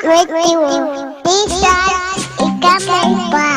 Radio Isa Ikamaipa.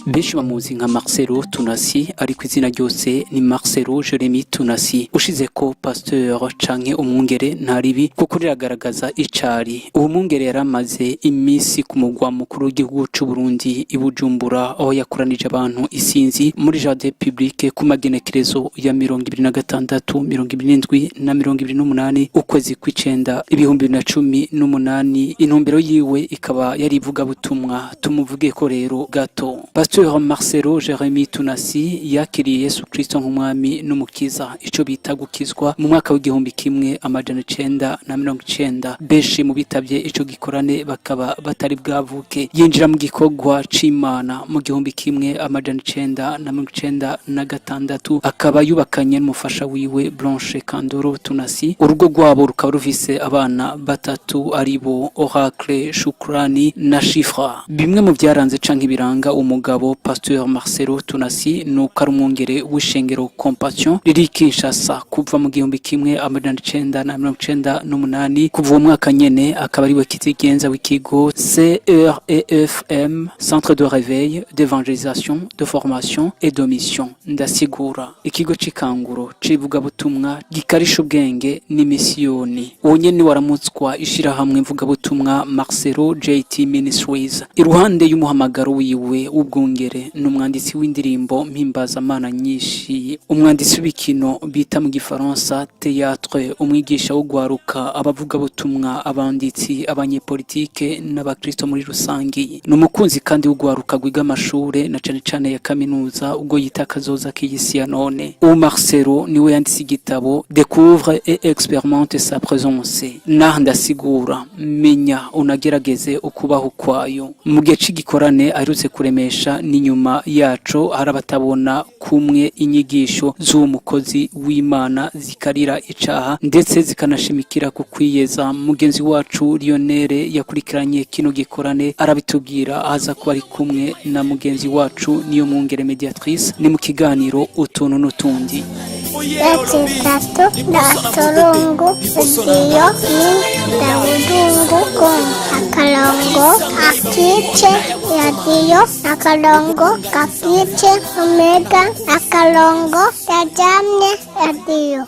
Benshi bamuzi nka Marcelo Tunasi, ariko izina ryose ni Marcelo Jeremy Tunasi. Ushize ko pasteur canke umwungere ntaribi, kuko riragaragaza icari. Uwo mwungere yaramaze iminsi ku mugwa mukuru w'igihugu c'u Burundi i Bujumbura, aho yakoranije abantu isinzi muri jardin public ku magenekerezo ya 26, 27 na 28 ukwezi kw'icenda 2018. Intumbero yiwe ikaba yari ivugabutumwa. Tumuvuge ko rero gato. Pasteur Marcelo Jeremy Tunasi yakiriye Yesu Kristo nk'umwami n'umukiza, ico bita gukizwa, mu mwaka w'1990. Benshi mu bitavye ico gikorane bakaba batari bwavuke. Yinjira mu gikorwa c'Imana mu 1996, akaba yubakanye n'umufasha wiwe Blanche Kandoro Tunasi. Urugo rwabo rukaba rufise abana batatu, aribo Oracle, Shukrani na Shifra. Bimwe mu byaranze canke biranga umugabo Pasteur Marcelo Tunasi nuko ari umwungere w'ishengero Compassion riri Kinshasa kuva mu 1998. Kuva uwo mwaka nyene akaba ariwe kizigenza w'ikigo CREFM, Centre de Réveil, d'Évangélisation, de Formation et de Mission. Ndasigura, ikigo c'ikanguro c'ivugabutumwa gikarisha ubwenge n'imisiyoni. Uwo nyene waramutswa ishirahamwe mvugabutumwa Marcelo JT Ministries. Iruhande y'umuhamagaro wiwe w'ubwungere, ni umwanditsi w'indirimbo mpimbazamana nyinshi, umwanditsi w'ibikino bita mu gifaransa théâtre, umwigisha wo gwaruka, abavugabutumwa, abanditsi, abanyepolitike n'abakristo muri rusangi. Ni umukunzi kandi w'ugwaruka rwiga amashure na cane cane ya kaminuza, ubwo yita kazoza k'iyisi ya none. Uwo Marcelo niwe yanditse igitabo Découvre et expérimente sa présence. Naha ndasigura, menya unagerageze ukubaho kwayo. Mu gihe c'igikorane aherutse kuremesha n'inyuma yaco, hari abatabona kumwe inyigisho z'uwo mukozi w'Imana zikarira icaha, ndetse zikanashimikira ku kwiyeza. Mugenzi wacu Lionel yakurikiranye kino gikorane arabitubwira, aza kuba ari kumwe na mugenzi wacu niyo mwungere Mediatrice. Ni mu kiganiro Utuntu n'Utundi. Tatu na Solungu Dio ni Dawudungu com akarongo akice radiyo akarongo kakice omega akarongo yajamye radiyo.